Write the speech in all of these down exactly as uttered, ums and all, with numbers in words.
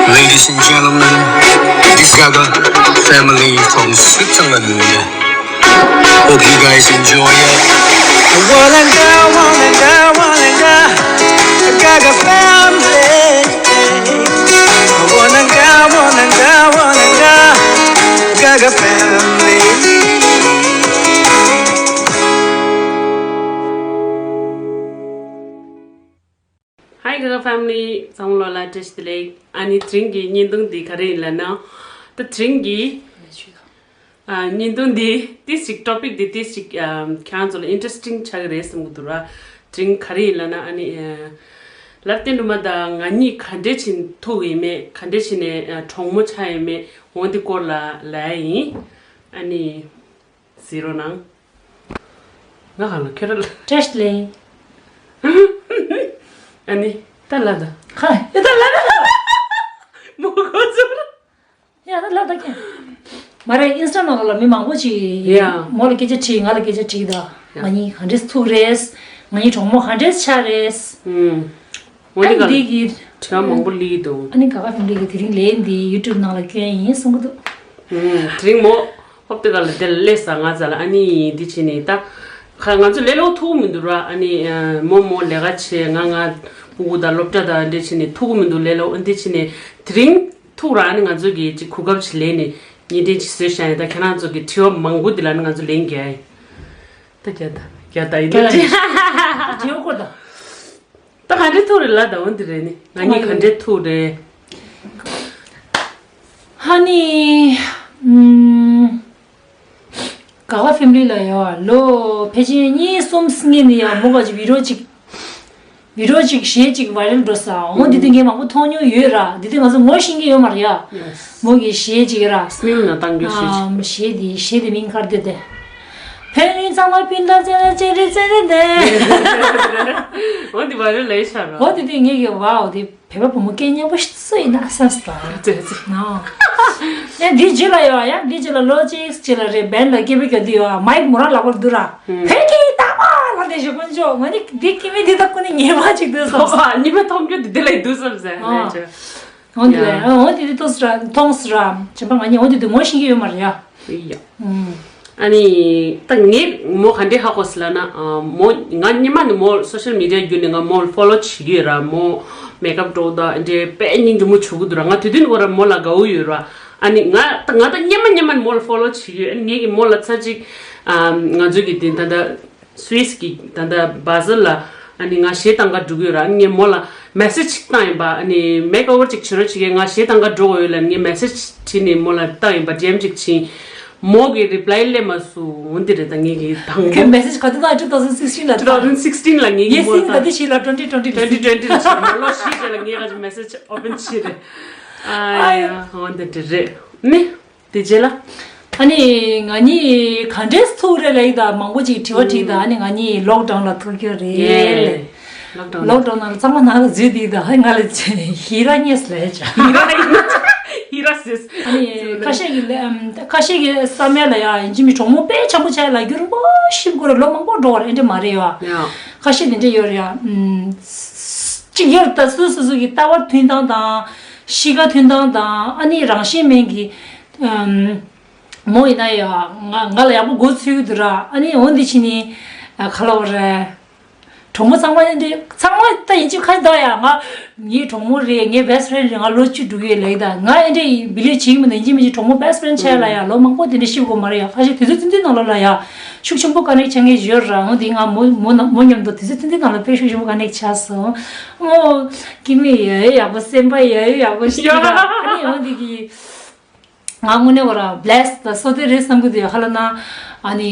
Ladies and gentlemen, this Gaga family from Switzerland. Hope you guys enjoy it. Wananga, wananga, wananga, Gaga family. Wananga, wananga, wananga, Gaga family. Hi Gaga family, ཚང་མ་ལོ་ལ་བཀྲ་ཤིས་བདེ་ལེགས། ཨ་ནི་དེ་རིང་གི་བརྙན་ཐུང་འདི་ག་རེ་ཡིན་ལབ་ན། ད་དེ་རིང་གི་ཨ་བརྙན་ཐུང་འདི་ཏིས་ཅིག་ཊོ་པིག་འདི་ཏིས་ཅིག་ཨ་ཁྱེད་རང་ཚོ་ལ་ཨིན་ཊ་རེ་སི་ཊིང་ཆགས་ཀྱི་རེད་བསམ་གྱི་འདུག་ར། དེ་རིང་ག་རེ་ཡིན་ལབ་ན། ཨ་ནི་ཨ་ལབ་སྟེ་འགྲོ་མ་ད་ང་གཉིས་ག་འདྲས་བྱས་ཐུག་ཡིན་མེད། ག་འདྲས་བྱས་ནས་ཨ་གྲོགས་མོ་ཆགས་ཡིན་མེད། འོ་འདི་སྐོར་ལ་ལབ་ཡ་ཡིན། ཨ་ནི། ཟེར་རོགས་གནང་། ང་ཧ་ལོ་ཁྱོད་ར་ལ། བཀྲ་ཤིས་བདེ་ལེགས། ཨ་ནི་ད་ལ་ད། ཧ་ཡ་ད་ལ་ད། མོ་གོ་ཚོར། ཡ་ད་ལ་ད་ཁྱེད། མ་རེད། ཨིན་སི་ཊ་ནང་ལ་མི་མང་པོ་ཅིག་ཡ། མོ་ལ་སྐད་ཆ་དྲིས། ང་ལ་སྐད་ཆ་དྲིས་ད། ཡ། ང་གཉིས་ག་འདྲས་ཐུག་རེད། ང་གཉིས་གྲོགས་མོ་ག་འདྲས་ཆགས་རེད། ཨུམ། འོ་ཨ་འདི་ག་ལ་འདི་གི་དྲི་བ་མང་པོ་སླེབས་ཀྱི་འདུག་ཨ་ནི་ག་ག་ཕིང་ལི་གི་དེ་རིང་ལས་འདི་ཡུ་ཊུབ་ནང་ལ་བསྐྱོན་ཡིན་གསུང་གི་འདུག་ཨུམ། དེ་རིང་མོ་ཧོབ་ཏེ་ག་ལ་དེ་ལས་ས་ང་ཚ་ལ་ཨ་ནི་འདི་བྱས་ནས་ད་ཁ་ང་ཚོ་ལས་སླ་པོ་ཐུག་མི་འདུག་ར། ཨ་ནི་མོ་མོ་ལས་ཀ་བྱས། ང་ང་ཕྲུ་གུ་དང་སློབ་གྲྭ་དང་འདྲ་བྱས་ནས་ཐུག་མི་འདུག་ལས་སླ་པོ། འདི་བྱས་ནས་དེ་རིང་ཐུག་ར། ཨ་ནི་ང་ཚོ་གི་ཅིག་གོ་སྐབས་ཅིག་ལེན་ནས་བརྙན་འཕྲིན་ཅིག་བཟོས་བཞག་ཡིན། ད་ཁྱེད་རང་ཚོ་གི་དྲི་བ་མང་པོ་འདི་ལ་ཨ་ནི་ང་ཚོ་ལན་རྒྱག་ཡིན། ད་རྒྱག་ད་རྒྱག་ད་ཡིན་ད། དྲི་བ་སྐོར་ད། ད་ག་འདྲས་ཐུག་རེད་ལབ་ད། འོ་འདི་རེད། ནི་ང་གཉིས་ག་འདྲས་ཐུག་རེད། ཧ་ནི། ཨུམ། ག་ག་ཕེ་མི་ལི་ལ་ཡོད་ལོ་ཕལ་ཆེར་གཉིས་གསུམ་སྔོན་ནས་ཡང་མོ་ག་ཅིག་བི་ཌི་ཡོ་ཅིག་བི་ཌི་ཡོ་ཅིག་གཞས་ཅིག་བྷའི་རལ་འགྲོ་ས། འོ་འདི་དུས་ངས་མང་པོ་མཐོང་མྱོང་ཡོད་ར། འདི་དུས་ང་ཚོ་ངོ་ཤེས་ཀྱི་ཡོད་མ་རེད་ཡ། མོ་གི་གཞས་ཅིག་ར། སྨིན་ན་བཏང་རྒྱུ་ཞིག་ཨམ། གཞས་དེ་གཞས་དེ་མིང་ག་རེ་འདུག་དེ། ཕན་ཡོན་ཚང་མ་སྤུན་ཟླ་བཙལ་ན་ཅི་རེད་ཅི་རེད་དེ། འོ་འདི་བྷའི་རལ་ལས་ཤར་ར། འོ་དེ་དུས་ངས་ཀྱི་ཝའོ་དེ་བོད་པ་བུ་མོ་སྐད་སྙན་པོ་སུ་ཡིན་ན་བསམ་སོང་། ཙེ་ཙེ། ནོ། ཡ་འདི་རྗེས་ལ་ཡོད་ཡ། འདི་རྗེས་ལ་ལོ་གཅིག་རྗེས་ལ་རེད། བྷན་ལ་སྐད་འབོད་རྒྱག་དུས་ཡོད་མའིག་མོ་རང་ལག་པར་འདུག་ར། བོད་ཀྱི་རྟགས་མ་ལ་དེ་ཞུ་ཀུན་ཅོ་ང་ནི་འདི་སྐད་མི་འདི་དག་ཀུན་ནི་ཉེས་པ་ཅིག་འདུག་བསམ། ཉི་མ་མཐོང་རྒྱུ་འདི་དེ་ལས་འདུག་བསམ་ཟེར་ནས་ཅོ། འོ་འདི་ལས་འོ་འདི་འདི་ཏོག་ཙམ་ར་མཐོང་སོང་ར། བྱམས་པ་ང་གཉིས་འོ་འདི་འདི་ངོ་ཤེས་ཀྱི་ཡོད་མ་རེད་ཡ། ཡ། ཨ་ནི་ད་ངས་མོ་ག་འདྲས་ཧ་གོ་སོང་ལབ་ན། ཨ་མོ་ང་སྔོན་མ་ནས་མོ་སོ་ཤལ་མི་ཌི་ཡ་བརྒྱུད་ནས་ང་མོ་ཕོ་ལོ་བྱེད་ཀྱི་ཡོད་ར། མོ་མེག་ཨབ་འགྲོ་ད་འདྲས་དཔེ་སྙིང་རྗེ་མོ་བྱུང་གི་འདུག་ར། ང་དེ་དུས་ནས་ཁོ་ར་མོ་ལ་དགའ་བོ་ཡོད་ར། ཨ་ནི་ང་ད་ང་ད་སྔོན་མ་སྔོན་མ་ནས་མོ་ལ་ཕོ་ལོ་བྱེད་ཀྱི་ཡོད། ཨ་ནི་ངས་ཀྱི་མོ་ལ་ཚར་གཅིག་ཨ་ང་ཚོའི་གི་དེ་ད་ད། སུའིས་གི་ད་ལྟ་བ་ཟལ་ལ་ཨ་ནི་ང་གཞས་བཏང་ག་འགྲོ་གི་ཡོད་ར། ཨ་ནི་ངས་མོ་ལ་མེ་སེ་ཇི་ཅིག་བཏང་ཡིན་པ། ཨ་ནི་མེག་ཨོ་ཝར་ཅིག་བྱེད་རོགས་བྱེད་ཀྱི། ང་གཞས་བཏང་ག་འགྲོ་དགོས་ཡོད་ལབ། ངས་མེ་སེ་ཇི་བྲིས་ནས་མོ་ལ་བཏང་ཡིན་པ། ཌི་ཨེམ་ཅིག་བྱིན། མོ་གི་རི་པ་ལའི་སླེབས་མ་སོང་། འོ་འདི་རེད། ད་ངས་གི་དང་པོ་ཁྱོད་མེ་སེ་ཇི་ག་དུས་བཏང་། two thousand sixteen ལ་ད། two thousand sixteen ལ་ངས་གི་ངས་མོ་སིན་ད་ལ་དེ་བྱས་ལ་twenty twenty twenty twenty ལ་བྱས། མོ་ལོ་བཞི་རྗེས་ལ་ངས་ག་ཅིག་མེ་སེ་ཇི་ཨོ་པན་བྱས་རེད། ཨ་ཡ་འོ་འདི་འདྲ་རེད་ནི། དེ་རྗེས་ལ། ཨ་ནི་ང་གཉིས་ག་འདྲས་ཐུག་རེད་ལབ་ཡིན་ད། མང་པོ་ཅིག་དྲི་བ་དྲིས་ད། ཨ་ནི་ང་གཉིས་ལོག་ཌའུན་ལ་ཐུག་རྒྱུ་རེད། ཡེ། ལོག་ཌའུན་ལོག་ཌའུན་ནང་ལ་ཚང་མ་ནང་ལ་འཛུལ་དུས་ད། ཧེ་ང་ལ་ཧི་ར་ཉེས་ལས་བྱ། ཧི་ར་ཟེར། ཨ་ནི་ཁ་ཤས་ཀྱི་ལས་ཨམ། ཁ་ཤས་ཀྱི་བསམ་ཡ་ལ་ཡ་ཡིན་གཅིག་མིན་གྲོགས་མོ་དཔེ་འཆམ་པོ་ཆགས་ལབ་རྒྱུ་རེད་པ། ཤིབ་དགོས་རེད། ལོ་མང་པོ་འགྲོ་བ་རེད། འདྲ་མ་རེད་ཡ། ཡ། ཁ་ཤས་དེ་འདྲ་ཡོད་རེད་ཡ། ཨམ། གཅིག་ཡོད་རེད་ད། སོ་སོ་སོ་གི་ལྟ་བ་མཐུན་སྟངས་དང་། གཤིས་ཀ་མཐུན་སྟངས་དང་། ཨ་ནི་རང་བཞིན་མིན་གྱི་ཨམ། མོ་ཡིན་ན་ཡང་ང་ང་ལ་ཡག་པོ་མགོ་ཚོས་ཀྱི་འདུག་ར། ཨ་ནི་འོ་འདི་ཕྱིན་ནི་ག་ལབ་དགོས་རེད། གྲོགས་མོ་ཚང་མ་འདི་ཚང་མ་ད་ཡིན་གཅིག་ཁ་ཟླ་ཡ། ང་ངའི་གྲོགས་མོ་རེད། ངའི་བྷེ་སི་ཕེ་རེན་ཌི་རེད། ང་ལོ་བཅུ་འགྲོ་གི་ཡོད་ལབ་ད། ང་ཨེ་འདྲ་ཡིན་བི་ལིབ་བྱེད་ཀྱི་མི་འདུག་ཡིན་གཅིག་མིན་གཅིག་གྲོགས་མོ་བྷེ་སི་ཕེ་རེན་ཌི་ཆགས་ལ་ཡ་ལོ་མང་པོ་དེ་འདྲ་ཤི་དགོས་མ་རེད་ཡ། ཁ་ཤས་དུས་ཚོད་ཐུང་ཐུང་ནང་ལོགས་ལ་ཡ་ཤུགས་ཆེན་པོ་ཀ་ནེག་ཆགས་མཁན་ཡོད་ར། འོ་དེ་ང་མོ་མོ་ན་མོ་མཉམ་དུ་དུས་ཚོད་ཐུང་ཐུང་ནང་ལ་དཔེ་ཤུགས་ཆེན་པོ་ཀ་ནེག་ཆགས་སོང་། ཨོ། ཀི་མི་ཡ་ཡ་ཡག་པོ། སེམས་པ་ཡ་ཡ་ཡག་པོ་ཞིག་ཡ། ཨ་ནི་འོ་དེ་གི། ང་དངོས་གནས་བ་ར་བྷི་ལེ་སི་ཌི་དང་བསོད་བདེ་རེད་བསམ་གྱི་འདུག་ཡ། ག་ལབ་ན་ཨ་ནི་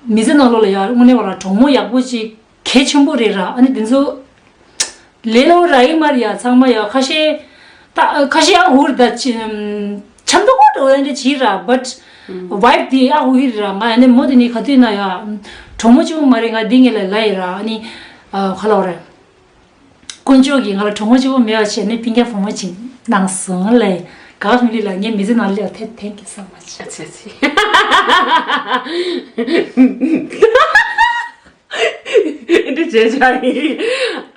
མི་ཚེ་ནང་ལོགས་ལ་ཡ་དངོས་གནས་བ་ར་གྲོགས་མོ་ཡག་པོ་ཅིག་གལ་ཆེན་པོ་རེད་ར། ཨ་ནི་དེ་ཚོ་ལས་སླ་པོ་རག་གི་མ་རེད་ཡ། ཚང་མ་ཡ་ཁ་ཤས་ད་ཁ་ཤས་ཨ་ཧུར་ད་ཅི་འཆམ་མདོག་ཁ་འདྲ་བོ་འདྲ་བྱེད་ར། བཊ་ཝའིབ་དེ་ཨ་ཧུར་ར། ང་ཨ་ནི་མོ་དེ་ནི་ག་དུས་ན་ཡ་གྲོགས་མོ་གཅིག་པོ་མ་རེད། ང་འདི་ངས་ལ་ལ་ཡི་ར། ཨ་ནི་ག་ལབ་དགོས་རེད། དཀོན་མཆོག་གིས་ང་ལ་གྲོགས་མོ་གཅིག་པོ་མེད་པ་བྱས་ནས་སྤུན་ཀྱག་བུ་མོ་གཅིག་གནང་སོང་ལེ། ག་མི་ལི་ལ་ངའི་མི་ཚེ་ནང་སླེབས་ཐེ་thank you so much། ཨ་ཙི་ཙི། འདི་བྱས་བྱ་ཡིན།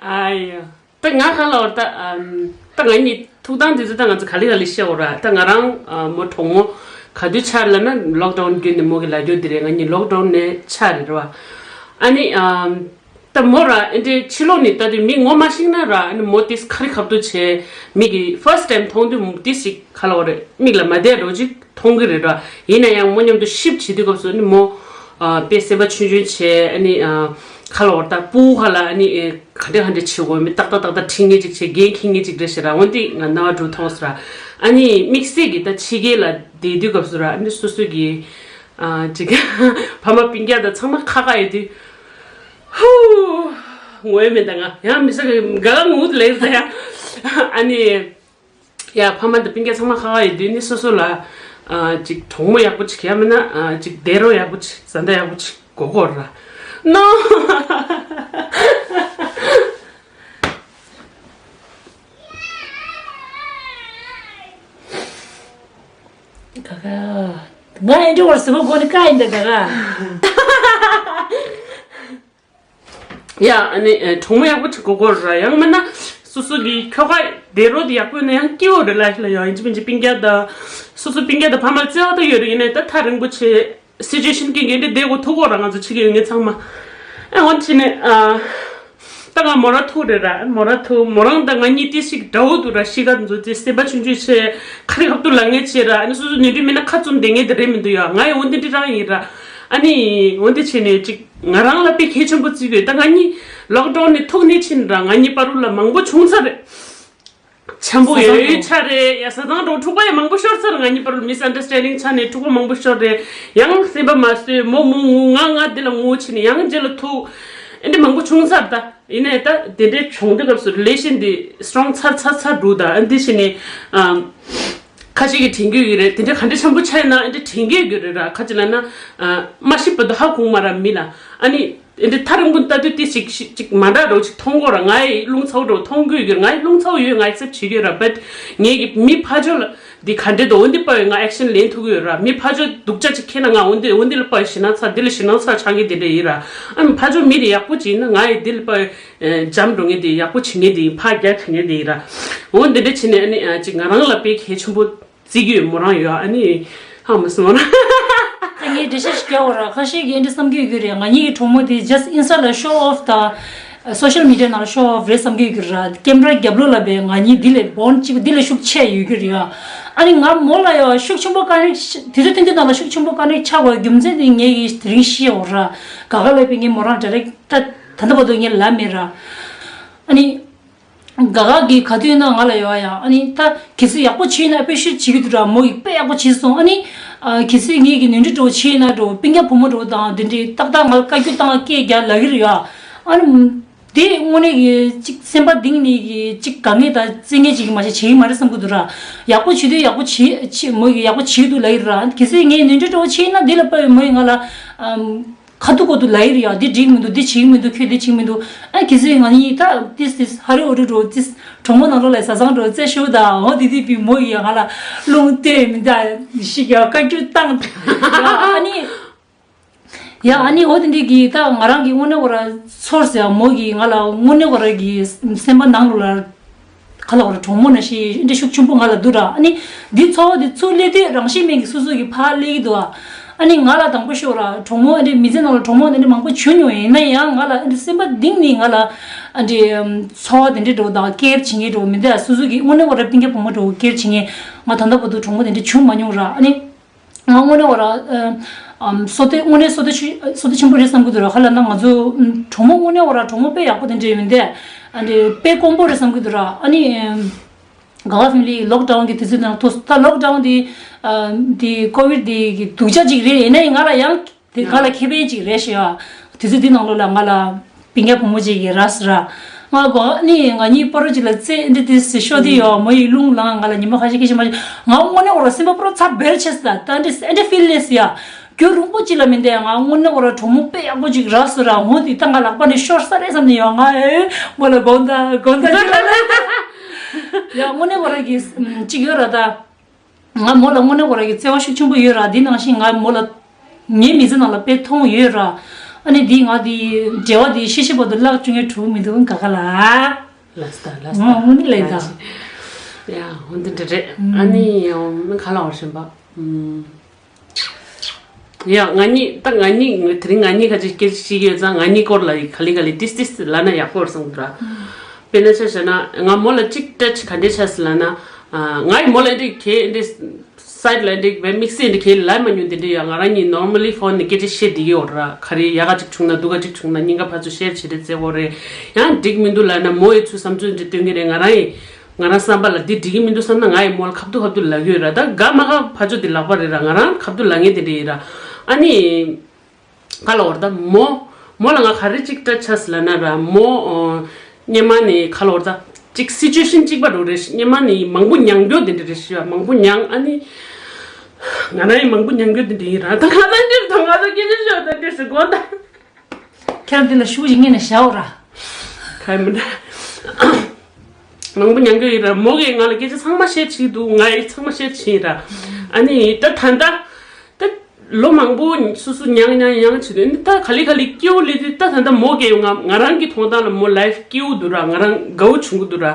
ཨ་ཡ། ད་ང་ག་ལབ་དགོས་རེད་ད། ཨམ། ད་ང་གཉིས་ཐུག་སྟངས་དེ་ཚོ་ད་ང་ཚོ་ག་ལེ་ག་ལེ་བཤད་འོ་ར། ད་ང་རང་ཨ་མོ་གྲོགས་མོ་ག་དུས་ཆགས་ལབ་ན་ལོག་ཌའུན་བརྒྱུད་ནས་མོ་གི་ལབ་རྒྱུ་དེ་རེད། ང་གཉིས་ལོག་ཌའུན་ནས་ཆགས་རེད་ར་བ། ཨ་ནི་ཨ་ད་མོ་ར་ཨེ་འདྲའི་ཕྱི་ལོགས་ནས་ལྟ་དུས་མི་ངོ་མ་ཤེས་ན་ར། ཨ་ནི་མོ་ཏིས་ཁ་རི་ཁ་ཐུག་བྱས། མི་གི་ཕར་སི་ཊི་ཊེམ་མཐོང་དུས་མོ་ཏིས་ཞིག་ག་ལབ་དགོས་རེད། མིག་ལ་མ་བསྡད་འགྲོ་ཅིག་མཐོང་གི་རེད་ར། ཡིན་ན་ཡང་མོ་མཉམ་དུ་ཤིབ་བྱེད་དུས་སྐབས་སུ་ཨ་ནི་མོ་ཨ་དཔེ་སེམས་པ་ཆུང་ཆུང་བྱས། ཨ་ནི་ཨ་ག་ལབ་དགོས་རེད། ད་སྤུ་གུ་ཁ་ལ་ཨ་ནི་ཨེ་ག་འདྲ་ག་འདྲ་བྱེད་དགོས། མི་ཏག་ཏག་ཏག་ཏག་ཁྲིད་མཁན་ཅིག་བྱས། འགན་འཁྱེར་མཁན་ཅིག་རེད་ཟེར་ར། འོན་ཏེ་ང་རྣ་བ་འགྲོ་མཐོང་ཟེར་ར། ཨ་ནི་དམིགས་བསལ་གྱི་ད་ཕྱི་རྒྱལ་ལ་བསྡད་དུས་སྐབས་སུ་ར། ཨ་ནི་སོ་སོ་གི་ཨ་ཅིག་ཕ་མ་སྤུན་ཀྱག་དང་ཚང་མ་ཁ་ཁ་ཡོད་དུས། ཧུ། ངུ་ཡ་མེད་ད་ང་ཡང་མི་ས་གི་ག་ག་ངུ་ལེ་ཟེར་ཡ། ཨ་ནི་ཡ་ཕ་མ་དང་སྤུན་ཀྱག་ཚང་མ་ཁ་ཁ་ཡོད་དུས་ནི་སོ་སོ་ལ་ཨ་ཅིག་གྲོགས་མོ་ཡག་པོ་ཅིག་ཡང་མིན་ན་ཨ་ཅིག་བདེ་རོགས་ཡག་པོ་ཅིག་བཟའ་ཟླ་ཡག་པོ་ཅིག་དགོས་དགོས་ར། ནོ། ག་ག་ང་ཨེ་འདྲ་བར་སི་བ་གོ་ནི་ཀ་ཡིན་ད་ག་ག་ཡ། ཨ་ནི་ཨེ་གྲོགས་མོ་ཡག་པོ་ཅིག་དགོས་དགོས་ར། ཡང་མིན་ན་སོ་སོ་གི་ཁྱོ་ག་བདེ་རོགས་དེ་ཡག་པོ་ཡོད་ན་ཡང་སྐྱིད་པོ་རེད་ལ། ལ་ཡང་ཡིན་གཅིག་མིན་གཅིག་སྤུན་ཀྱག་དང་སོ་སོ་སྤུན་ཀྱག་དང་ཕ་མ་ལ་བརྩེ་བ་ད་ཡོད་རེད། ཡིན་ནའི་ད་ཐག་རིང་པོ་བྱས་སི་ཅུ་ཨེ་ཤན་གྱི་འགན་འདི་བསྡད་དགོས་ཐུག་གོ་ར། ང་ཚོ་ཕྱི་རྒྱལ་ཡོད་མཁན་ཚང་མ། ཨེ་འོན་ཕྱིན་ནས་ཨ་ད་ང་མོ་རང་ཐུག་རེད་ར། མོ་རང་ཐུག་མོ་རང་དང་ང་གཉིས་ཏི་ཞིག་འདྲ་བོ་འདུག་ར། གཤིས་ཀ་འཛོ་ཙེ་སེམས་པ་ཆུང་ཆུང་བྱས། ཁ་རི་ཁ་ཐུག་ལབ་མཁན་བྱས་ར། ཨ་ནི་སོ་སོ་ནུས་མཐུ་མེད་ན་ཁ་བཙུམ་བསྡད་མཁན་དེ་རེད་མི་འདུག་ཡ། ང་ཡི་འོན་ཏེ་འདི་རང་ཡིན་ར། ཨ་ནི་འོན་ཏེ་བྱས་ནས་ཅིག་ང་རང་ལ་དཔེ་གལ་ཆེན་པོ་བརྩི་གི་ཡོད། ད་ང་གཉིས་ལོག་ཌའུན་ནས་ཐུག་ནས་ཕྱིན་ར། ང་གཉིས་བར་ལ་མང་པོ་བྱུང་ཚར་རེད། འཆམ་པོ་ཡོད་ཡོད་ཆ་རེད་ཡ། བཟའ་ཚང་འགྲོ་འཁྲུག་པ་ཡང་མང་པོ་ཤོར་ཚར། ང་གཉིས་བར་ལ་མི་སི་ཨན་ཌར་སི་ཊེན་ཌིང་ཆགས་ནས་འཁྲུག་པ་མང་པོ་ཤོར་རེད། ཡང་སེམས་པ་མ་བཟོད། མོ་མོ་ངུ་ང་ང་འདི་ལ་ངུ་བྱས་ནས་ཡང་རྗེས་ལ་ཐུག་ཨེ་འདྲ་མང་པོ་བྱུང་ཚར་ད། ཡིན་ནའི་ད་དེ་འདྲའི་བྱུང་དུས་སྐབས་སུ་རི་ལེ་ཤན་འདི་སི་ཊོང་ཚར་ཚར་ཚར་འགྲོ། ད་ཨ་འདི་བྱས་ནས་ཨམ། ཁ་ཤས་ཀྱིས་དྲན་གྱི་ཡོད་རེད། དེ་འདྲ་ག་འདྲ་འཆམ་པོ་ཆགས་ཡིན་ན་ཨེ་འདྲ་དྲན་གྱི་ཡོད་རེད་ར། ཁ་ཅིག་ལབ་ན་ཨ་མ་ཤི་བར་དུ་ཧ་གོ་མ་ར་མི་ལ། ཨ་ནི་ཨེ་འདྲ་ཐག་རིང་པོ་ལྟ་དུས་ཏི་ཞིག་ཞིག་ཅིག་མ་འདྲ་རོ་ཅིག་མཐོང་གོ་ར། ང་ཡི་རླུང་ཚ་བོ་འགྲོ་མཐོང་གི་ཡོད་ར། ང་ཡི་རླུང་ཚ་བོ་ཡོད། ང་ཨེག་སེབ་བྱེད་ཀྱི་ཡོད་ར། བཊ་ངེད་ཀྱི་མི་ཕ་ཇོ་ལ་འདི་ག་འདྲ་འདུག་འོན་ཏེ་པ་ཡོད་ང་ཨེག་ཤན་ལེན་ཐུབ་ཀྱི་ཡོད་ར། མི་ཕ་ཇོ་སྡུག་ཅག་ཅིག་ཁྱེར་ན་ང་འོན་ཏེ་འོན་ཏེ་ལ་པ་ཡོད་ཞེད་སྣང་ཚ་འདི་ལ་ཞེད་སྣང་ཚ་ཆགས་མཁན་དེ་འདྲ་ཡིན་ར། ཨ་ནི་ཕ་ཇོ་མི་དེ་ཡག་པོ་ཅིག་ཡིན་ན་ང་ཡི་འདི་ལ་པ་ཡོད། ཨེ་འཇམ་འགྲོ་ངེས་དེ་ཡག་པོ་བྱེད་ངེས་དེ་ཕར་རྒྱག་བྱེད་ངེས་དེ་ཡིན་ར། འོ་འདི་འདྲ་བྱེད་ནས་ཨ་ནི་ཨ་ཅིག་ང་རང་ལ་དཔེ་གལ་ཆེན་པོ་བརྩི་གི་ཡོད་མོ་རང་ཡོད། ཨ་ནི་ཧ་མ་སོང་ན། ད་ངས་འགྲེལ་བཤད་ཞིག་རྒྱག་དགོས་ར། ཁ་ཤས་ཀྱིས་འདི་བསམ་གྱི་ཡོད་ཀྱི་རེད། ང་གཉིས་ཀྱི་གྲོགས་མོ་དེ་just Insta ལ་show off དང་social media ནང་ལ་show off རེད་བསམ་གྱི་ཡོད་ཀྱི་ར། ཀེམ་ར་རྒྱབ་ལོགས་ལ་བས་ང་གཉིས་འདི་ལས་བོན་གཅིག་འདི་ལས་ཤུགས་ཆེ་ཡོད་ཀྱི་རེད་ཡ། ཨ་ནི་ང་མོ་ལ་ཡ་ཤུགས་ཆེན་པོ་ཀ་ནེག་དེ་ཚོ་ཐུན་ཐུན་ནང་ལ་ཤུགས་ཆེན་པོ་ཀ་ནེག་ཆགས་པའི་རྒྱུ་མཚན་དེ་ངས་ཀྱིས་དེ་རིང་ཤེས་ཡོད་ར། ག་ག་ལ་བས་ངས་མོ་རང་ཌའི་རེག་ཊ་ད་ད་ལྟ་བར་དུ་ངས་ལབ་མེད་ར། ཨ་ནི། ག་ག་གི་ག་དུས་ན་ང་ལ་ཡོད་ཡ། ཨ་ནི་ད་གལ་སྲིད་ཡག་པོ་བྱས་ན་དཔེ་ཤུད་བྱེད་ཀྱི་འདུག་ར། མོ་ཡིས་དཔེ་ཡག་པོ་བྱས་སོང་། ཨ་ནི་ཨ་གལ་སྲིད་ངེད་ཀྱི་ནོར་འཁྲུལ་འགྲོ་བྱས་ན་འགྲོ་སྤུན་ཀྱག་བུ་མོ་འགྲོ་དང་དེ་འདྲའི་ཏག་ཏག་ང་ལ་བཀའ་བཀྱོན་བཏང་སྐད་རྒྱག་ལབ་ཀྱི་རེད་ཡ། ཨ་ནི་དེ་དངོས་གནས་ཀྱི་ཅིག་སེམས་པ་གཏིང་ནས་ཀྱི་ཅིག་དགའ་ངེས་དང་རྩེད་ངེས་ཅིག་མ་བྱས་བྱེད་ཀྱི་མ་རེད་བསམ་གྱི་འདུག་ར། ཡག་པོ་བྱེད་དུས་ཡག་པོ་བྱེད་བྱེད་མོ་ཡིས་ཡག་པོ་བྱེད་འདུག་ལབ་ཀྱི་རེད་ར། གལ་སྲིད་ངས་ནོར་འཁྲུལ་འགྲོ་བྱས་ན་འདི་ལ་དཔེ་མོ་ཡིས་ང་ལ་ཨམ། ཁ་ཐུག་ཁ་ཐུག་ལབ་ཡི་རེད་ཡ། འདི་འགྲིག་མི་འདུག་འདི་བྱེད་ཀྱི་མི་འདུག་ཁྱོད་འདི་བྱེད་ཀྱི་མི་འདུག་ཨ་གལ་སྲིད་ང་གཉིས་ད་ཏིས་ཏིས་ཧ་རི་འོ་རི་འགྲོ་ཏིས་གྲོགས་མོ་ནང་ལོགས་ལ་བཟའ་ཚང་འགྲོ་རྩེད་ཤུགས་དང་འོ་དེ་དེ་བི་མོ་ཡི་ང་ལ་རླུང་བསྟན་མི་འདའ་ཞིག་ཡ་བཀའ་བཀྱོན་བཏང་ཡ། ཨ་ནི་ཡ་ཨ་ནི་འོ་དེ་འདི་གི་ད་ང་རང་གི་དངོས་གནས་ཁོ་ར་ཚོར་ཟེར་ཡ་མོ་གི་ང་ལ་དངོས་གནས་ཁོ་ར་གི་སེམས་པ་ནང་ལོགས་ལ། ག་ལ་བར་གྲོགས་མོ་ན་ཞིག་འདྲ་ཤུགས་ཆེན་པོ་ང་ལ་འདུག་ར། ཨ་ནི་འདི་ཚོ་བ་འདི་ཚུར་སླེབས་དུས་རང་བཞིན་མེད་ཀྱི་སོ་སོ་གི་ཕར་སླེབས་ཀྱི་འདུག་ཨ་ནི་ང་ལ་དང་པོ་ཤོར་ར་གྲོགས་མོ་ཨ་འདྲ་མི་ཚེ་ནང་ལ་གྲོགས་མོ་འདི་འདྲ་མང་པོ་བྱུང་མྱོང་ཡིན་ན་ཡང་ང་ལ་ཨ་འདྲ་སེམས་པ་གཏིང་ནས་ང་ལ་ཨ་འདྲ་ཚོ་བ་དེ་འདྲ་འགྲོ་དང་ཀེར་བྱེད་མཁན་འགྲོ་མི་འདུག་སོ་སོ་གི་དངོས་གནས་བ་ར་སྤུན་ཀྱག་བུ་མོ་འགྲོ་ཀེར་བྱེད་མཁན་ང་ད་ལྟ་བར་དུ་གྲོགས་མོ་དེ་འདྲ་བྱུང་མ་མྱོང་ར། ཨ་ནི། ང་དངོས་གནས་བ་ར། ཨམ་བསོད་བདེ་དངོས་གནས་བསོད་བདེ་ཆུ་བསོད་བདེ་ཆེན་པོ་རེད་བསམ་གྱི་འདུག་ར། ཁ་ལ་ན་ང་ཚོ་གྲོགས་མོ་དངོས་གནས་བ་ར་གྲོགས་མོ་དཔེ་ཡག་པོ་དེ་འདྲ་ཡོད་མི་འདུག་ཨ་འདྲ་དཔེ་དཀོན་པོ་རེད་བསམ་གྱི་འདུག་ར། ཨ་ནི་ག་བ་ཕེ་མི་ལི་ལོག་ཌའུན་གྱི་དུས་ཚོད་ནང་ཐུག་ད་ལོག་ཌའུན་དེ་དེ་ཀོ་བིཌ་དེ་གི་སྡུག་ཅག་ཅིག་རེད། ཡིན་ན་ཡང་ང་ལ་ཡང་དེ་ང་ལ་ཁེ་ཕན་ཅིག་རེད་ཤི་ཡ། དུས་ཚོད་འདི་ནང་ལོགས་ལ་ང་ལ། སྤུན་ཀྱག་བུ་མོ་གཅིག་གིས་ར་ཟེར་ར། ང་གོ་ནི་ང་གཉིས་སྤོ་རོ་གཅིག་ལ་རྩེད་འདི་དེ་ཟེར་ཤོག་དེ་ཡོད་མོ་ཡི་རླུང་ལངས་ང་ལ་ཉི་མ་ཁ་ཤས་ཁ་ཤས་མ་ཤེས་ང་དངོས་གནས་འོ་ར་སེམས་པ་སྤོ་རོ་ཚ་བེར་ཆེ་ས་ད་འདི་འདི་ཕིལ་ལེ་སི་ཡ། རྒྱུ་རུང་པོ་གཅིག་ལ་མི་འདས་ང་དངོས་གནས་འོ་ར་གྲོགས་མོ་དཔེ་ཡག་པོ་གཅིག་ར་ཟེར་ར་འོ་དེ་ད་ང་ལག་པ་ནས་ཤོར་ས་རེད་བསམ་ནས་ཡོད་ང་ཨེ་མོ་ལ་དགོངས་དག་དགོངས་དག་གཅིག་ལ་ཡ་དངོས་གནས་འོ་ར་གི་གཅིག་ཡོད་ར་ད། ང་མོ་ལ་དངོས་གནས་ཁོ་རང་གི་བརྩེ་བ་ཤུགས་ཆེན་པོ་ཡོད་ར། འདི་ནང་བཞིན་ང་མོ་ལ་ངའི་མི་ཚེ་ནང་ལ་དཔེ་མཐོང་ཡོད་ར། ཨ་ནི་འདི་ང་འདི་འབྲེལ་བ་འདི་ཤེས་ཤེས་བར་དུ་བརླག་བཅུག་མཁན་གྲུབ་མི་འདུག་ག་ག་ལ། ལགས་སོ་ལགས་སོ། ཨོ་ནི་ལས་ད། ཡ་འོ་འདི་འདྲ་རེད། ཨ་ནི་ཡང་ག་ལ་བར་བཞིན་པ། ཡ་ང་གཉིས་ད་ང་གཉིས་དེ་རིང་ང་གཉིས་ཁ་ཅིག་སྐད་ཆ་བཤད་ཀྱི་ཡོད་ཙང་། ང་གཉིས་སྐོར་ལ་ག་ལེ་ག་ལེ་ཏིས་ཏིས་ལབ་ན་ཡག་པོ་རེད་བསམ་གི་ར། དཔེར་ན་ཆ་བཞག་ན་ང་མོ་ལ་གཅིག་སྐྲ་ཆ་ག་འདྲས་ཆགས་སི་ལབ་ན། ང་ཡི་མོ་ལ་འདི་གས་འདི་སའིད་ལ་འདི་བའི་དམིགས་བསལ་འདི་གས་ལབ་མ་མྱོང་། དེ་འདྲས་ཡ་ང་རང་གཉིས་normally phone་ནས་སྐད་ཆ་བཤད་བསྡད་ཀྱི་ཡོད་ར། ག་རེ་ཡག་ག་ཅིག་བྱུང་ན་སྡུག་ག་ཅིག་བྱུང་ན་སྙིང་ག་ཕར་ཚུར་ཤེར་བྱེད་རེས་བྱེད་དགོས་རེད། ཡང་འགྲིག་མི་འདུག་ལབ་ན་མོ་ཡི་ཚུལ་བསམ་ཚུལ་འདི་སྟོན་གི་རེད། ང་རང་ཡི་ང་རང་བསམ་པ་ལ་འདི་འགྲིག་གི་མི་འདུག་བསམ་ན་ང་ཡི་མོ་ལ་ཁ་ཐུག་ཁ་ཐུག་ལབ་ཀྱི་ཡོད་ར། ད་དགའ་མ་དགའ་ཕར་ཕྱོགས་འདི་ལག་པ་རེད་ར། ང་རང་ཁ་ཐུག་ལབ་མཁན་དེ་འདྲ་ཡིན་ར། ཨ་ནི་ག་ལ་བར་ད་མོ་མོ་ལ་ང་ག་རེ་གཅིག་སྐྲ་ཆགས་སི་ལབ་ན་ར། མོ་ཨོ་སྔོན་མ་ནས་ག་ལ་བར་ད་གཅིག་སི་ཅུ་ཨེ་ཤན་གཅིག་པ་རུ་རེད། སྔོན་མ་ནས་མང་པོ་མྱངས་རྒྱུ་དེ་འདྲ་རེད་ཤི་བ། མང་པོ་མྱངས། ཨ་ནི་ང་རང་ཡི་མང་པོ་མྱངས་རྒྱུ་དེ་འདྲ་ཡིན་ར། ད་ང་ད་འདིར་ད་ང་ད་སྐད་ཆ་ཤོད་ད་འདིར་སི་དགོངས་དག་ཁྱེད་རང་འདི་ལ་ཤུགས་ཅིག་ངེས་ནས་བཞག་འོ་ར། ག་ཡི་མི་འདྲ། མང་པོ་མྱངས་རྒྱུ་ཡིན་ར། མོ་གིས་ང་ལ་སྐད་ཆ་ཚང་མ་བཤད་བྱེད་འདུག་ང་ཡི་ཚང་མ་བཤད་བྱེད་ཡིན་ར། ཨ་ནི་ད་ད་ལྟ་ད་ལོ་མང་པོ་སོ་སོ་མྱངས་མྱངས་མྱངས་བྱེད་དུས་ནི་ད་ག་ལེ་ག་ལེ་སྐྱིད་པོ་ལས་དུས། ད་ད་ལྟ་མོ་གིས་ང་ང་རང་གི་མཐོང་སྟངས་ལ་མོ་ལའིཕ་སྐྱིད་པོ་འདུག་ར། ང་རང་དགའ་བོ་བྱུང་གི་འདུག་ར།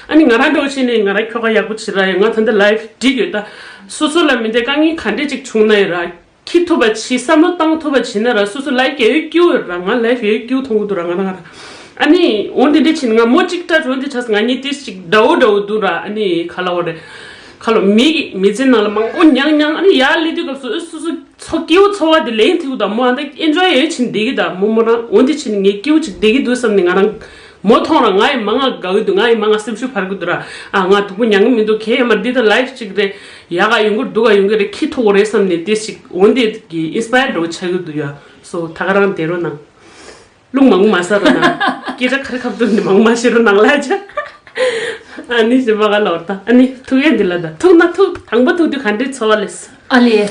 ཨ་ནི་ང་རང་འདྲ་བོ་བྱས་ནས་ང་རང་ཁྱོ་ག་ཡག་པོ་བྱེད་ར་ཡ། ང་ད་ལྟ་ལའིཕ་འགྲིག་ཡོད། ད་སོ་སོ་ལ་མི་འདྲ་དཀའ་ངལ་ག་འདྲས་ཅིག་བྱུང་ན་ཡོད་ར། འཁྱེར་ཐུབ་པ་བྱེད། བསམ་བློ་བཏང་ཐུབ་པ་བྱེད་ན་ར། སོ་སོ་ལའིཕ་ཡོད་སྐྱིད་པོ་ར། ང་ལའིཕ་ཡོད་སྐྱིད་པོ་མཐོང་གི་འདུག་ར། ང་ད་ང་ར། ཨ་ནི་འོ་འདི་འདྲ་བྱས་ནས་ང་མོ་གཅིག་སྐྲ་རོ་འདི་ཆགས་སི་ང་གཉིས་ཏིས་ཅིག་འདྲ་བོ་འདྲ་བོ་འདུག་ར། ཨ་ནི་ག་ལ་བ་རེད། ག་ལ་མི་མི་ཚེ་ནང་ལ་མང་པོ་མྱངས་མྱངས། ཨ་ནི་ཡར་སླེབས་དུས་སྐབས་སུ་ཨ་སོ་སོ་ཚོ་སྐྱིད་པོ་འཚོ་བ་འདི་ལེན་ཐུབ་གི་འདུག་མོ་ཨ་འདི་ཨེན་ཇོའི་ཡོད་བྱས་ནས་བསྡད་ཀྱི་འདུག་མོ་མོ་རང་འོ་འདི་བྱས་ནས་ངས་སྐྱིད་པོ་ཅིག་བསྡད་ཀྱི་འདུག་བསམ་ནས་ང་རང་མོ་མཐོང་ར་ང་ཡི་མ་ང་དགའ་གི་འདུག་ང་ཡི་མ་ང་སེམས་ཤུགས་འཕར་གི་འདུག་ར། ཨ་ང་སྡུག་པོ་མྱངས་གི་མི་འདུག་གས་ཡ་མ་འདི་ད་ལའིཕ་ཅིག་རེད། ཡག་ག་ཡོང་གི་རེད། སྡུག་ག་ཡོང་གི་རེད། འཁྱེར་ཐུབ་ཀྱི་རེད་བསམ་ནས་ཏིས་ཅིག་འོ་འདི་གི་ཨིན་སི་པ་ཡར་འདྲ་བོ་ཆགས་ཀྱི་འདུག་ཡ། སོ་ད་ག་རང་བསྡད་རོགས་གནང་། རླུང་མང་པོ་མ་ཟ་རོགས་གནང་། སྐད་ཆ་ག་རེ་ཁ་ཐུག་འདི་མང་པོ་མ་བཤད་རོགས་གནང་ལབ་བྱས། ཨ་ནི་གཞན་པ་ག་ལ་བར་ད། ཨ་ནི་ཐུག་ཡས་འདི་ལ་ད་ཐུག་ན་ཐུག་དང་པོ་ཐུག་དུས་ག་འདྲའི་ཚོར་བ་ལས། ཨ་ལས།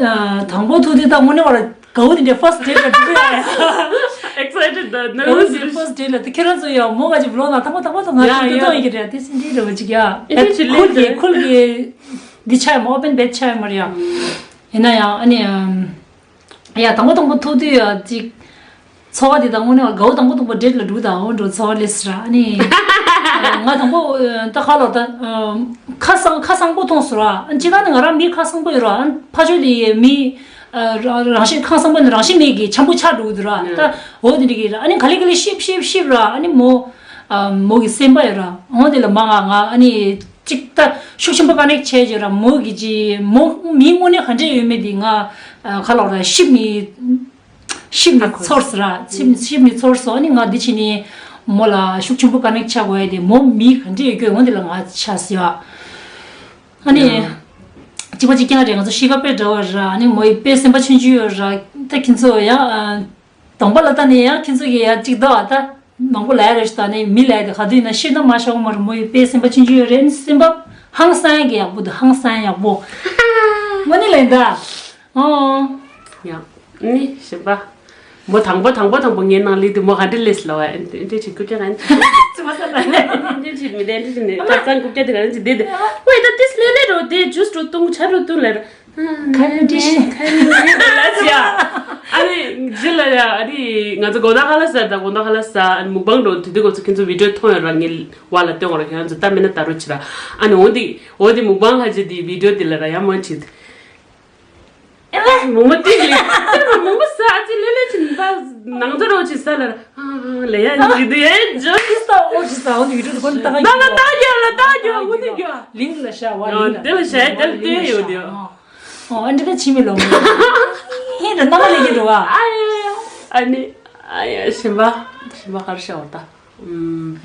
ཨ། དང་པོ་ཐུག་དུས་ད་དངོས་གནས་བར་དགའ་བོ་དེ་འདྲའི་first date་ལ་འགྲོ་གི་ཡ། Excited་ད་དགའ་བོ་དེ་འདྲའི་first date་ལ་དེ་ཁྱེད་རང་ཚོ་ཡང་མོ་ག་ཅིག་vlog་ནང་དང་པོ་དང་པོ་ཐུག་ང་ཡ་ཐུག་དུས་ཡ་གཏོང་ཡི་གི་རེད། དེ་སེམས་ཅན་འདྲ་བོ་ཅིག་ཡ། ཨེ་དེ་ཅི་ཁུལ་ལས་གི་ཁུལ་གི་འདི་ཆགས་མ་open bet་ཆགས་མ་རེད་ཡ། ཡིན་ན་ཡང་ཨ་ནི་ཨམ། ཡ་དང་པོ་དང་པོ་ཐུག་དུས་ཡ་ཅིག་ཚོར་བ་དེ་དང་དངོས་གནས་དགའ་བོ་དང་པོ་དང་པོ་date་ལ་འགྲོ་དང་འོ་འགྲོ་ཚོར་བ་ལས་སི་ར། ཨ་ནི་ང་དང་པོ་ད་ཁ་ལོ་ད་ཁ་སང་ཁ་སང་པོ་མཐོང་སོང་ར། ཅི་ད་ནི་ང་རང་མི་ཁ་སང་པོ་ཡོད་ར། ཕ་ཆོས་དེ་མི་རང་བཞིན་ཁ་སང་པོ་ནི་རང་བཞིན་མེད་ཀྱི་འཆམ་པོ་ཆགས་འགྲོ་གི་འདུག་ར། ད་འོ་དེ་འདྲ་གི་ར། ཨ་ནི་ག་ལེ་ག་ལེ་ཤིབ་ཤིབ་ཤིབ་ར། ཨ་ནི་མོ་མོ་གི་སེམས་པ་ཡོད་ར། འོ་དེ་ལ་མ་ང་ང་ཨ་ནི་ཅིག་ད་ཤུགས་ཆེན་པོ་ཀ་ནེག་བྱས་བྱས་ར། མོ་གི་ཅི་མོ་མི་དངོས་གནས་ག་འདྲས་ཡོད་མེད་དེ་ང་ཁ་ལོ་ར་ཤིབ་ནི་ཤིབ་ནི་ཚོར་སི་ར། ཤིབ་ཤིབ་ནི་ཚོར་སོང་། ཨ་ནི་ང་འདི་ཕྱི་ནི་མོ་ལ་ཤུགས་ཆེན་པོ་ཀ་ནེག་བྱ་དགོས་ཡ་དེ་མོ་མི་ག་འདྲས་ཡོད་ཀྱི་འོ་འདི་ལ་ང་ཆ་སི་ཡ། ཨ་ནི་གཅིག་པ་གཅིག་རྐྱང་རེད། ང་ཚོ་གཤིས་ཀ་དཔེ་འདྲ་བ་ར། ཨ་ནི་མོ་ཡི་དཔེ་སེམས་པ་ཆུང་ཆུང་ཡོད་ར། ད་ཁྱེད་ཚོ་ཡ་གདོང་པ་ལ་ལྟ་ནས་ཡ་ཁྱེད་ཚོ་གི་ཡ་གཅིག་ད་ད། མང་པོ་ལས་རེ་ཞིག་ད་ནི་མི་ལས་དེ་ག་དུས་ན་ཤེས་ན་མ་ཤོག་མར་མོ་ཡི་དཔེ་སེམས་པ་ཆུང་ཆུང་ཡོད་རེད། སེམས་པ་ཧང་སང་གི་ཡག་པོ་འདུག་ཧང་སང་ཡག་པོ་མོ་ནི་ལས་ད། ཨོ། ཡང་ནི་ཞིམ་པ། མོ་དང་པོ་དང་པོ་དང་པོ་ངའི་ནང་ལི་དུ་མོ་ག་འདྲི་ལས་ལ་བ་ཨེ་འདྲི་ཆི་ཀུ་ཀྱ་ག་ཨེ་འདྲི་ཆི་མི་དེ་འདྲི་ཆི་ནི་ཐབ་ཚང་ཀུ་ཀྱ་དེ་ག་ཨེ་འདྲི་དེ་དེ་ཝེ་ད་ཏིས་ལེ་ལེ་རོ་དེ་ཇུས་རོ་ཏུང་ཆ་རོ་ཏུང་ལེ་རོ། ཁ་ཡོད་དྲི་ཤི། ཁ་ཡོད་དྲི་ཤི། ལ་ཅི་ཡ། ཨ་ནི་ཇི་ལ་ཡ་ཨ་ནི་ང་ཚོ་དགོང་དག་ཁ་ལ་ཟ་ད་དགོང་དག་ཁ་ལ་ཟ་ཨ་ནི་མུག་བང་འགྲོ་དུས་དུས་སྐབས་སུ་ཁྱེད་ཚོ་བི་ཌིའོ་མཐོང་ཡོད་ར། ངའི་བ་ལ་སྟོན་འོ་ར། ཁྱེད་རང་ཚོ་ལྟ་མེད་ན་ལྟ་རོགས་བྱེད་ར། ཨ་ནི་འོ་འདི་འོ་འདི་མུག་བང་ཧ་ཅི་དི་བི་ཌིའོ་འདི་ལ་ར་ཡ་མོ་ཅི། ཨེ་ལེ་མུག་མ་ཏིག་ལི་མུག་མ་ཟ་ཨ་ཅི་ལེ་ལེ་ཅི་ནི་ད་ནང་ཚོ་རོགས་བྱེད་ཟ་ལ་ར། ཨ་ཨ་ལེ་ཡ་ཅི་དི་ཡ་ཇོ་ཅི་ས་འོ་ཅི་ས་འོ་འདི་བི་ཌིའོ་དུ་གོན་ལྟ་ག་ད་ལ་ད་རྒྱ་ལ་ད་རྒྱ་འོ་འདི་རྒྱ། ལིང་ལ་ཤ་བ་ལིང་ལ་དེ་ལ་ཤ་དེ་ལ་དེ་ཡོད་དེ། ཨོ་ཨ་འདྲི་ད་ཕྱི་མི་ལོ་མོ་ཧེ་ད་ནམ་ལས་ཀྱི་འགྲོ་བ། ཨ་ཡ་ཨ་ནི་ཨ་ཡ་ཞིམ་པ་ཞིམ་པ་ཧར་ཤ་བ་ད། ཨུམ།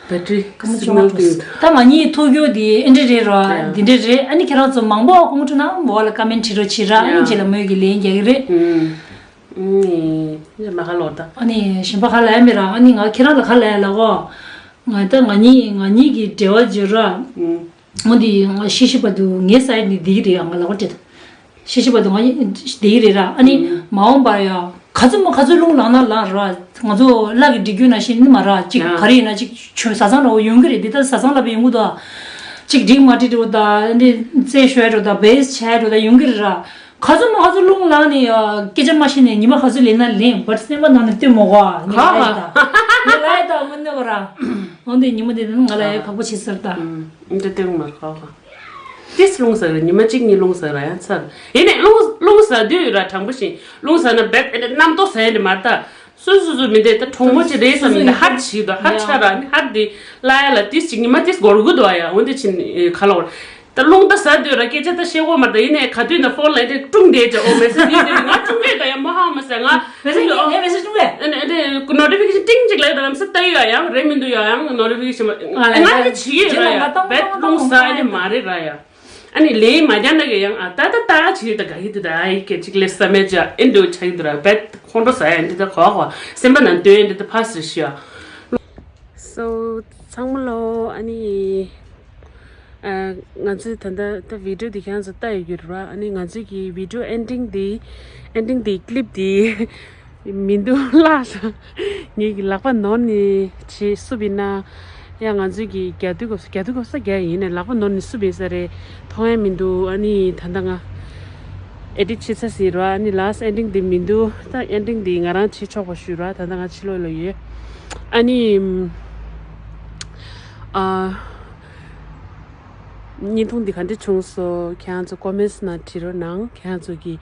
བེ་ཏྲི་སི་གནལ་དེ་ད་ང་གཉིས་ཐུག་རྒྱུ་དེ་ཨེ་འདྲ་རེད་རོ། ཡ། འདི་འདྲ་རེད། ཨ་ནི་ཁྱེད་རང་ཚོ་མང་པོ་ཨ་ཁོང་ཁྲོ་ན་མོ་ལ་ཀ་མེན་བྲིས་རོགས་བྱེད་ར། ཨ་ནི་རྗེས་ལ་མོས་ཀྱི་ལན་རྒྱག་གི་རེད། ཨུམ། ཨུམ། ཨེ་མ་ཁ་ལོ་ད། ཨ་ནི་ཞིམ་པ་ཁ་ལ་ཡ་མེད་ར། ཨ་ནི་ང་ཁྱེད་རང་ལ་ཁ་ལ་ཡ་ལ་གོ། ང་ད་ང་གཉིས་ང་གཉིས་ཀྱི་འབྲེལ་བ་བརྗོད་ར། ཨུམ། འོ་འདི་ང་ཤི་ཤི་བར་དུ་ངའི་སའི་ནི་འདི་རེད། ང་ལ་བ་དྲེད། ཤི་ཤི་བར་དུ་ང་འདི་རེད་ར། ཨ་ནི་ཨུམ། མ་འོངས་པར་ཡ་ག་ཚོད་མ་ག་ཚོད་རླུང་ལངས་ན་ལངས་ར། ང་ཚོ་ལྷ་གི་འདྲི་རྒྱུ་ན་ཤི་ནི་མ་ར། ཅིག་ཡ། ག་རེ་ཡིན་ན་ཅིག་ཆོས་བཟའ་ཚང་ལ་ཡོང་གི་རེད། འདི་ལྟར་བཟའ་ཚང་ལ་བ་ཡོང་གི་འདུག་ཅིག་འགྲིག་མ་འགྲིག་འགྲོ་ད་འདི་རྩེད་ཤོད་འགྲོ་ད་བེས་བྱས་འགྲོ་ད་ཡོང་གི་རེད་ར། ག་ཚོད་མ་ག་ཚོད་རླུང་ལངས་ནས་ཡ་སྐད་ཆ་མ་བཤད་ནས་ཉི་མ་ག་ཚོད་ལེན་ན་ལེན་བར་སེམས་པ་ནང་ནས་ལྟོས་མོ་ག་ནི་ལ་ཡི་ད་ནི་ལ་ཡི་ད་མི་ནི་བ་ར། འོན་ཏེ་ཉི་མ་དེ་ནི་ང་ལ་ཡང་བག་པོ་བྱེད་ཟེར་ད། ཨུམ། འདི་སྟོན་མར་ཁ་བ། ཏིས་རླུང་ཟ་ར་ཉི་མ་གཅིག་གཉིས་རླུང་ཟ་ར་ཡང་ཚར། ཡིན་ནས་རླུང་རླུང་ཟ་དུས་ར་དྲང་པོ་བཞིན་རླུང་ཟ་ན་བེད་ཨེ་རྣམ་རྟོག་ཟ་ཡ་འདི་མར་ད། སུ་སུ་སུ་མི་འདེད་ད་གྲོང་མོ་ཅིག་རེད་བསམ་ནས་ཧར་བྱིས་དོ་ཧར་ཆ་ར་ནི་ཧར་འདི་ལ་ཡ་ལ་ཏིས་ཅིག་ཉི་མ་ཏིས་སྒོར་དགུ་དོ་ཡ་འོན་ཏེ་ཕྱིན་ཁ་ལོར། ད་རླུང་ད་ཟ་དུས་ར་སྐད་ཆ་ད་བཤད་གོ་མ་ད་ཡིན་ནས་ག་དུས་ན་ཕོན་ལ་དེ་ཀྲུང་དེ་ཅག་ཨོ་མེ་སེ་ཇི་དེ་ང་ཀྲུང་རེད་ད་ཡ་མ་ཧ་མ་ཟེར་ང་མེ་སེ་ཇི་ངའི་མེ་སེ་ཇི་ཀྲུང་རེད། ཨ་ནི་ཨ་ནི་ནོ་ཊི་ཕི་ཀེ་ཤན་ཏིང་ཅིག་ལ་ད་ལམ་སེ་ལྟ་ཡོད་ཡ་ཡང་རེད་མི་འདུག་ཡ་ཡང་ནོ་ཊི་ཕི་ཀེ་ཤན་ང་ལ་ང་ཡ་གི་བྱེད་ཡོད་ར་ཡ་བེད་རླུང་ཟ་ཨ་ནི་མ་རེད་ར་ཡ། ཨ་ནི་ལན་མ་རྒྱག་ན་གི་ཡང་ཨ་ད་ད་ད་བྱེད་ད་ག་ཡི་དུ་ད་ཨ་ཡི་སྐད་ཅིག་ལས་ས་མེད་ཅག་ཨེ་འདུག་ཆག་གི་འདུག་ར་བེད་ཁོང་ཁྲོ་ཟ་ཡ་འདི་ད་གོ་གོ་སེམས་པ་ནང་སྟོན་འདི་ད་ཕ་སི་ཤི་ཡ། So ཚང་མ་ལོ། ཨ་ནི་ཨ་ང་ཚོས་ད་ལྟ་ད་བི་ཌི་ཡོ་འདི་ཁྱེད་རང་ཚོ་ལྟ་ཡོད་རྒྱུ་རེད་བ། ཨ་ནི་ང་ཚོས་ཀྱི་བི་ཌི་ཡོ་ཨེན་ཌིང་འདི་ཨེན་ཌིང་འདི་ཀི་ལིབ་འདི་མི་འདུག་ལགས། ངེད་ཀྱི་ལག་པ་ནོར་ནས་བྱེད་སུ་བིན་ན་ཡང་ང་ཚོས་ཀྱི་རྒྱ་དུས་སྐབས་སུ་རྒྱ་དུས་སྐབས་སུ་རྒྱ་ཡིན་ནས་ལག་པ་ནོར་ནས་སུ་བིན་ས་རེད་མཐོང་ཡ་མི་འདུག་ཨ་ནི་ད་ལྟ་ང་ཨེ་ཌིཊ་བྱེད་ཚར་ཟིན་རོ། ཨ་ནི་ལཱསྚ་ཨེན་ཌིང་འདི་མི་འདུག་ད་ཨེན་ཌིང་འདི་ང་རང་བྱེད་ཆོག་པ་ཞུ་ར། ད་ལྟ་ང་ཕྱི་ལོགས་ལ་ཡོད། ཨ་ནི་ཨ་བརྙན་ཐུང་འདི་ག་འདྲ་བྱུང་སོང་ཁྱེད་རང་ཚོ་ཀོ་མེན་ཊི་ནང་བྲིས་རོགས་གནང་། ཁྱེད་རང་ཚོ་གི་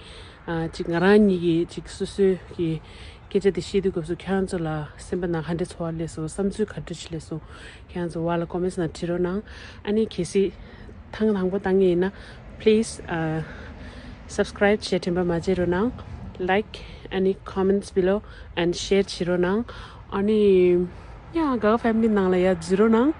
ཨ་ཅིག་ང་རང་གཉིས་ཀྱི་ཅིག་སོ་སོའི་གི་སྐད་ཆ་དེ་བཤད་དུས་སྐབས་སུ་ཁྱེད་རང་ཚོ་ལ་སེམས་པ་ནང་ག་འདྲ་ཚོར་བ་སླེབས་སོང་། བསམ་ཚུལ་ག་འདྲ་ཞིག་སླེབས་སོང་། ཁྱེད་རང་ཚོ་བར་ལ་ཀོ་མེན་ཊི་ནང་བྲིས་རོགས་གནང་། ཨ་ནི་གལ་སྲིད་ཐེངས་དང་པོ་བཏང་ངེས་ཡིན་ན་please ཨ་subscribe བྱས་དྲན་པ་མ་བརྗེད་རོགས་གནང་། Like ཨ་ནི་comments below and share བྱེད་རོགས་གནང་། ཨ་ནི་ཡ་ག་ག་ཕེ་མི་ལི་ནང་ལ་ཡ་འཛུལ་རོགས་གནང་།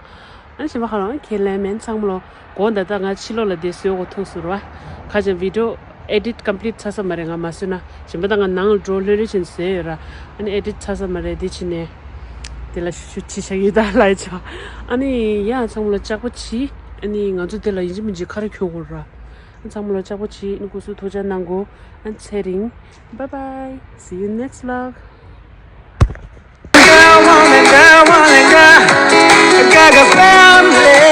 ཨ་ནི་གཞན་པ་ཁ་རང་ཁས་ལེན་མེད་ཚང་མ་ལོ། གོ་ད་ལྟ་ང་ཕྱི་ལོགས་ལ་བསྡད་བཟོས་འོ་ཐུག་སོང་ར། ཁ་ཅན་བི་ཌི་ཡོ་ཨེ་ཌིཊ་ཀམ་པི་ལིཊ་ཚར་ས་མ་རེད། ང་མ་བཟོས་ན་གཞན་པ་ད་ང་ནང་ལ་འགྲོ་ལྷོད་ལྷོད་ཕྱིན་བཟོས་ཡོད་ར། ཨ་ནི་ཨེ་ཌིཊ་ཚར་ས་མ་རེད། འདི་ཕྱིན་ནས་དེ་ལ་ཤུ་ཤུ་ཅི་བྱ་ཡོད་ད་ལ་ཡི་ཆ། ཨ་ནི་ཡ་ཚང་མ་ལོ་ལྕགས་པོ་བྱི། ཨ་ནི་ང་ཚོ་དེ་ལ་ཡིན་གཅིག་མིན་གཅིག་ཁ་ར་ཁྱོད་དགོས་ར། ཚང་མ་ལོ་ལྕགས་པོ་བྱི། ཨ་ནི་སྐུ་གཟུགས་ཐུགས་ཅག་གནང་དགོས། ཨ་ནི་ཚེ་རིང་། Bye bye. See you next vlog. Gaga family.